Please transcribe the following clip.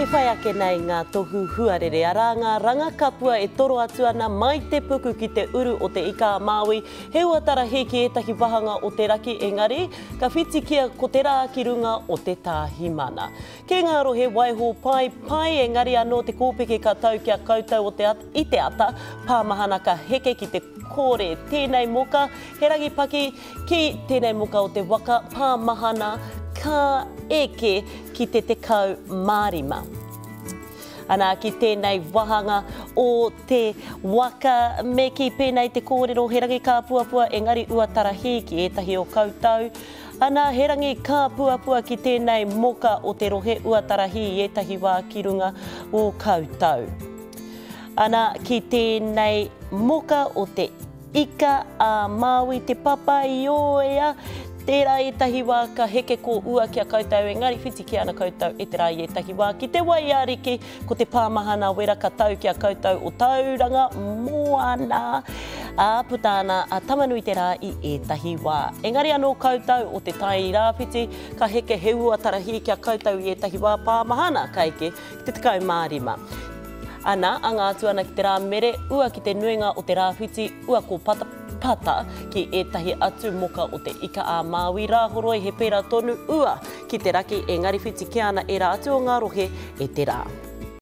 E whai ake nei ngā tohu huarere, arā ngā ranga kapua e toro atu ana mai te puku ki te uru o Te Ika-a-Māui, he uatarahi ki ētahi wāhanga o te raki engari, ka whitikia ko te rā ki runga o te Tāhimana. Ki ngā rohe waiho pai, pai engari anō te kōpeke ka tau ki a koutou o te i te ata, pāmahana ka heke ki te kore tēnei moka, he rangi paki ki tēnei moka o te waka, pāmahana ka eke ki te 15. Ana ki tēnei wāhanga o te waka, me kī pēnei te kōrero he rangi kāpuapua engari uatarahī ki ētahi o koutou. Ana he rangi kāpuapua ki tēnei moka o te rohe uatarahī i ētahi wā ki runga o koutou. Ana ki tēnei moka o te Ika a Māui Te Papa i Ōea, tērā ētahi wā ka heke ko ua ki a koutou engari whiti kē ana koutou e te rā i ētahi wā ki te waiariki ko te pāmahana wera ka tau ki a koutou o Tauranga Moana, ā, puta ana a Tamanui-te-rā i ētahi wā. Engari anō koutou o te Tai Rāwhiti ka heke he ua tarahī ki a koutou i ētahi wā pāmahana ka eke ki te 15. Ana, anga atu ana ki te rā mere, ua ki te nuinga o te rāwhiti, ua ko pata, pata ki ētahi atu moka o te Ika-a-Māui, Rāhoroi he pērā tonu, ua ki te raki, engari whiti kē ana ērā atu o ngā rohe e te rā.